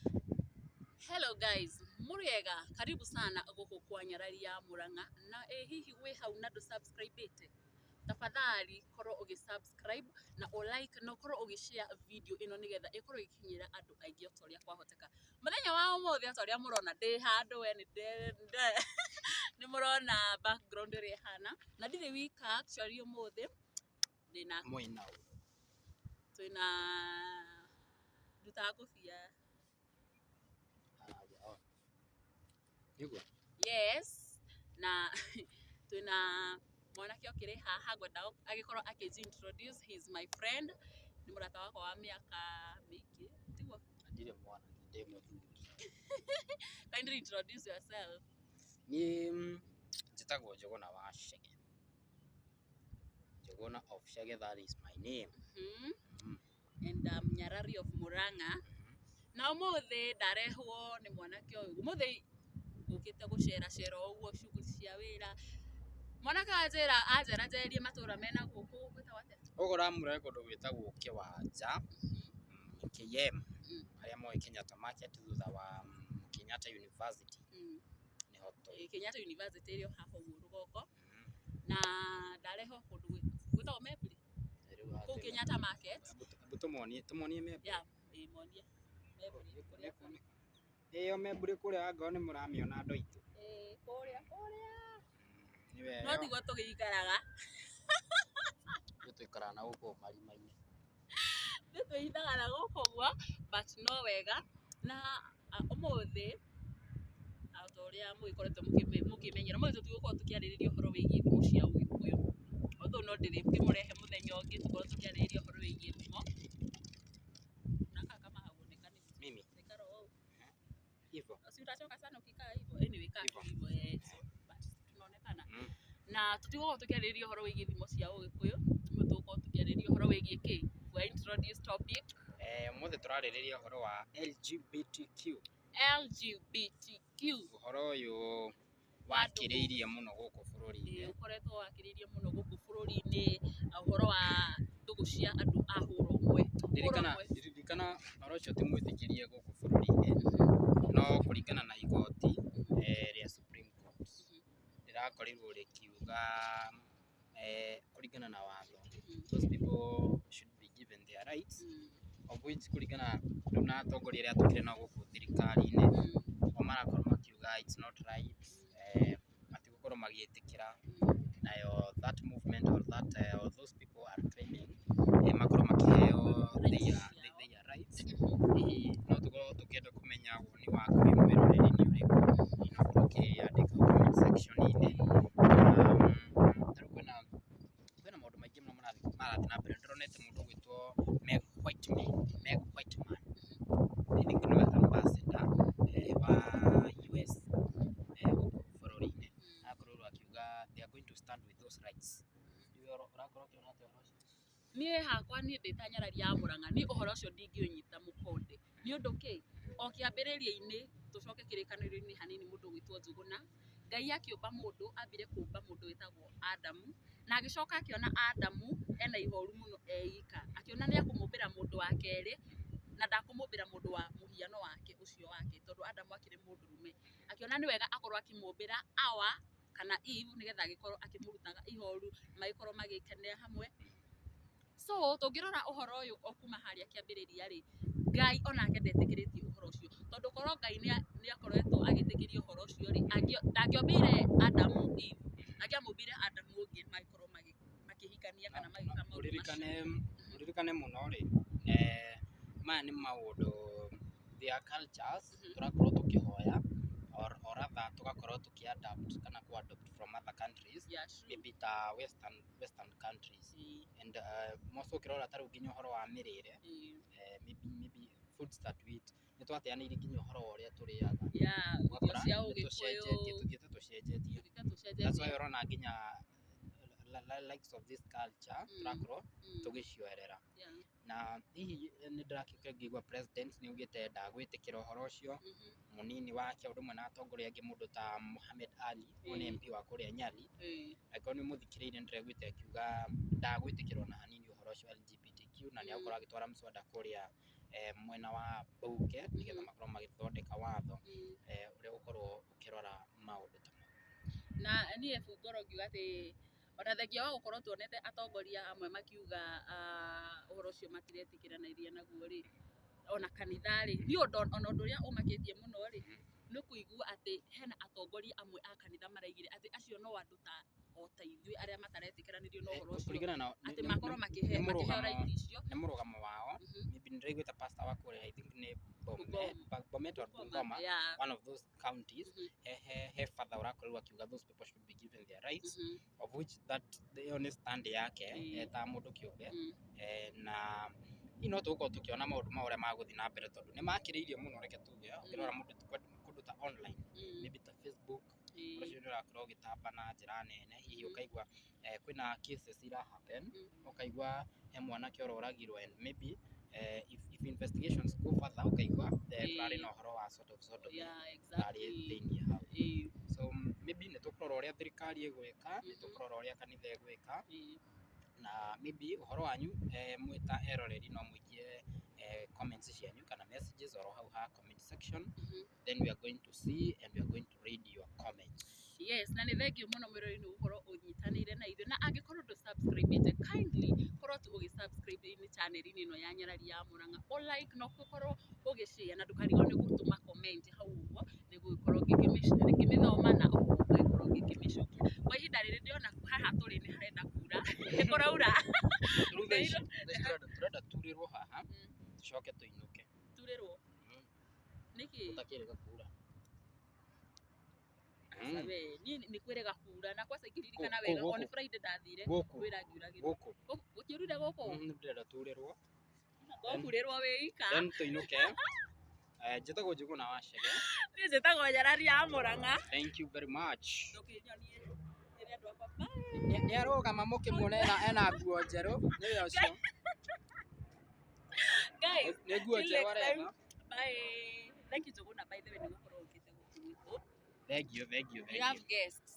Hello guys, mũrĩega, karibu sana gũkũ kwa Nyarari ya Murang'a. Na ĩ hihi wĩ hau na ndũ subscribe-ĩte? Tafadhali korwo ũgĩ subscribe na ũ like na ũkorwo ũgĩ share video ĩno nĩgetha ĩkorwo ĩgĩkinyĩra andũ aingĩ o ta ũrĩa kwahoteka. Mũthenya wa ũmũthĩ o ta ũrĩa mũrona ndĩ handũ we nĩ mũrona background ũrĩa ĩhana, na ndirĩ wika actually ũmũthĩ ndĩna Mwĩna ũ? Twĩna ndutaga kũbia. Haya, oh. Nĩguo? Yes, na twĩna mwanake ũkĩrĩ haha, ngwenda agĩkorwo akĩnji introduce. He is my friend, nĩ mũrata wakwa wa mĩaka mĩingĩ, tiguo? Ndirĩ mwanake, ndĩ mũthuri. Kindly introduce yourself. Niĩ njĩtagwo Njũgũna wa Chege. Njũgũna of Chege, that is my name. And Nyarari of Murang'a. Na ũmũthĩ ndarehwo nĩ mwanake ũyũ. Ũmũthĩ ngũkĩte gũcera cera o ũguo, shughuli cia wĩra. Mwanake anjĩra anjera njerie matũra mena gũkũ gwĩtagwo atĩa? Gũkũ ũramũrehe kũndũ gwĩtagwo Kĩwanja, KM, arĩa moĩ Kenyatta Market thutha wa Kenyatta University. Nĩho tũrĩ. Ĩ, Kenyatta University ĩrĩ o haha ũguo rũgongo. Na ndarehwo kũndũ gwĩtagwo Membri. Rĩu haha Kũu twĩna- Kenyatta Market. Hebu tũmonie Membri. Yeah, ĩ monie. Membri kũrĩa. Ĩyo Membri kũrĩa angorwo nĩ mũramĩona, andũ aitũ. Ĩ, kũrĩa kũrĩa. Nĩwe No tiguo tũgĩikaraga. Ithuĩ tũikaraga na gũkũ marima-inĩ. Nĩ twĩhithaga na gũkũ ũguo, but no wega. Na ũmũthĩ o ta ũrĩa mũgĩkoretwo mũkĩmenyera, ũmũthĩ tũtigũkorwo tũkĩarĩrĩria ũhoro wĩgiĩ thimũ cia ũgĩkũyũ, although no ndĩrĩkĩmũrehe mũthenya ũngĩ tũkorwo tũkĩarĩrĩria ũhoro wĩgiĩ thimo. Na kaka kama hauonekani vizuri. Mimi? Ikara ũũ. Hivyo. Si utachoka sana ukikaa hivyo? Anyway, kaa tu Hivyo. hivyo, eh, so, but tunaonekana. Na tũtigũkorwo tũkĩarĩrĩria ũhoro wĩgiĩ thimo cia ũgĩkũyũ, ũmũthĩ tũgũkorwo tũkĩarĩrĩria ũhoro wĩgiĩ kĩ? We introduce topic. Ũmũthĩ tũrarĩrĩria ũhoro wa LGBTQ. LGBTQ. Ũhoro ũyũ wakĩrĩirie mũno gũkũ bũrũri-inĩ. Ũkoretwo wakĩrĩirie mũno gũkũ bũrũri-inĩ, ũhoro wa ndũgũ cia andũ a hũra ũmwe. Ririkana, Hũra ũmwe. ririkana ũhoro ũcio ti mwĩtĩkĩrie gũkũ bũrũri-inĩ, no kũringana na igoti rĩa Supreme Court rĩrakorirwo rĩkiuga, kũringana na watho, those people should be given their rights, of which kũringana rĩu na atongoria arĩa tũkĩrĩ nao gũkũ thirikari-inĩ, o marakorwo makiuga it's not right, matigũkorwo magĩtĩkĩra. Nayo that movement or that or those people are claiming makorwo makĩheo Rights ciao. their rights. Hihi no tũkorwo tũkĩenda kũmenya woni waku wĩ mwĩroreri nĩ ũrĩkũ. Hihi no ũkorwo ũkĩandĩka comment section-inĩ. Ta rĩu kwĩna maũndũ maingĩ mũno marathiĩ na mbere. Nĩndĩronete mũndũ ũgwĩtwo Meg Whitman, Meg Whitman, I think nĩwe ambassador wa US gũkũ bũrũri-inĩ. Arakorirwo akiuga they are going to stand with those rights. Ndiũĩ ũrakorwo ũkĩona atĩa ũhoro ũcio? Niĩ hakwa, niĩ ndĩ ta Nyarari ya Murang'a, niĩ ũhoro ũcio ndingĩũnyita mũkonde. Nĩ ũndũ kĩ? O kĩambĩrĩria-inĩ, tũcoke kĩrĩkanĩro-inĩ hanini, mũndũ ũgwĩtwo Njũgũna, Ngai akĩũmba mũndũ, ambire kũmba mũndũ wĩtagwo Adamu, na agĩcoka akĩona Adamu ena ihoru mũno eika, akĩona nĩ ekũmũmbĩra mũndũ wa kerĩ, na ndakũmũmbĩra mũndũ wa mũhiano wake ũcio wake, tondũ Adamu akĩrĩ mũndũrũme. Akĩona nĩ wega akorwo akĩmũmbĩra Awa kana Eve, nĩgetha agĩkorwo akĩmũrutaga ihoru, magĩkorwo magĩkenera hamwe. So tũngĩrora ũhoro ũyũ o kuma harĩa kĩambĩrĩria rĩ, Ngai onake ndetĩkĩrĩtie ũhoro ũcio, tondũ korwo Ngai nĩ akoretwo agĩtĩkĩria ũhoro ũcio rĩ, ndangĩombĩire Adamu Eve, angĩamũmbĩire Adamu ũngĩ magĩkorwo makĩhikania kana magĩka maũndũ macio. Ũririkane mũno rĩ, maya nĩ maũndũ, their cultures, tũrakorwo tũkĩhoya or rather tũgakorwo tũkĩ adapt kana kũ adopt from other countries, maybe ta western countries, and most ũkĩrora ta rĩu nginya ũhoro wa mĩrĩre, maybe foods that we eat, nĩ twateanĩirie nginya ũhoro wa ũrĩa tũrĩaga. Yeah, irio Ũgakora cia nĩ ũgĩkũyũ. tũcenjetie, tũthiĩte tũcenjetie. Tũthiĩte That's why tũcenjetie. ũrona nginya likes of this culture tũrakorwo tũgĩcioerera. Na hihi nĩ ndĩrakĩũka ngĩigua president nĩ augĩte ndagwĩtĩkĩra ũhoro ũcio. Mũnini wake, ũndũ ũmwe na atongoria angĩ, mũndũ ta Mohamed Ali, ũyũ nĩ MP wa kũrĩa Nyali, angĩkorwo nĩ mũthikĩrĩirie, nĩ ndĩraiguĩte akiuga ndagwĩtĩkĩra ona hanini ũhoro ũcio LGBTQ, na nĩ agũkorwo agĩtwara mswada kũrĩa mwena wa bunge nĩgetha makorwo magĩthondeka watho ũrĩa ũgũkorwo ũkĩrora maũndũ ta mau. Na niĩ Bungoro ngiuga atĩ ona thengia wa gũkorwo tuonete atongoria amwe makiuga ũhoro ũcio matiretĩkĩranĩria naguo rĩ, ona kanitha rĩ, niĩ ũndũ ona ũndũ ũrĩa ũmakĩtie mũno rĩ, nĩ kũigua atĩ hena atongoria amwe a kanitha maraigire atĩ acio no andũ ta o ta ithuĩ arĩa mataretĩkĩranĩrio na ũhoro ũcio, Kũringana na atĩ makorwo makĩheo nĩ makĩheo mũrũgamo right icio. Nĩ mũrũgamo wao. Maybe nĩndĩraiguĩte pastor wa kũrĩa, I think nĩ Bomet or Bungoma, one of those counties, he father ũrakorirwo akiuga those people should be given their rights, of which that ĩyo nĩ stand yake ta mũndũ kĩũmbe. Na hihi no tũgũkorwo tũkĩona maũndũ mau ũrĩa magũthiĩ na mbere, tondũ nĩ makĩrĩirie mũno. Reke tuge ũngĩrora mũndũ kũndũ ta online, maybe ta Facebook, ũndũ ũcio nĩ ũrakorwo ũgĩtamba na njĩra nene. Hihi ũkaigua kwĩna cases ira happen, ũkaigua he mwanake ũroragirwo, and maybe if investigations go further, ũkaigua kũrarĩ na ũhoro wa sort of sodomy kũrarĩ thĩiniĩ hau. So maybe nĩ tũkũrora ũrĩa thirikari ĩgwĩka, nĩ tũkũrora ũrĩa kanitha ĩgwĩka, na maybe ũhoro wanyu mwĩ ta eroreri no mũikie comments cianyu kana messages oro hau ha comment section. Then we are going to see and we are going to read your comments. Yes, na nĩ thank you mũno mwĩrori nĩ gũkorwo ũnyitanĩire na ithuĩ, na angĩkorwo ndũ subscribe kindly korwo tu ũgĩ subscribe-inĩ channel-inĩ ĩno ya Nyarari ya Mũrang'a, o like na ũkorwo ũgĩ share, na ndũkarigwo nĩ gũtũma comment hau ũguo nĩguo gũkorwo ngĩmĩthoma na oho ngĩkorwo ngĩkĩmĩcokia. Kwa ihinda rĩrĩ ndĩrona haha tũrĩ nĩ harenda kura, nĩ kũraura. Rĩu thaa ici tũrenda turĩrwo haha, tũcoke tũinũke. Turĩrwo? Nĩkĩ? Gũtakĩrĩga kura. Aca we, niĩ nĩ kwĩrĩga kura na kwaca ingĩririkana Kũ- wega gũkũ. o nĩ Friday ndathire Gũkũ. wĩra ngiuragĩrwo. Gũkũ. Gũtiurire gũkũ? Ndĩrenda turĩrwo. Gũkurĩrwo wĩ ika. Then tũinũke. Njĩtagwo Njũgũna wa Chege. Niĩ njĩtagwo Nyarari ya Mũrang'a. Thank you very much. Ndũkĩnyonie njĩre andũ akwa bye. Nĩ arũgama mũkĩmuona ena nguo njerũ, nĩwe ũcio. Guys, Nĩ nguo till njerũ next time. aretha. Bye. Thank you Njũgũna, by the way, nĩ gũkorwo ũkĩte gũkũ gwitũ. Thank you, thank you, We thank have you. guests.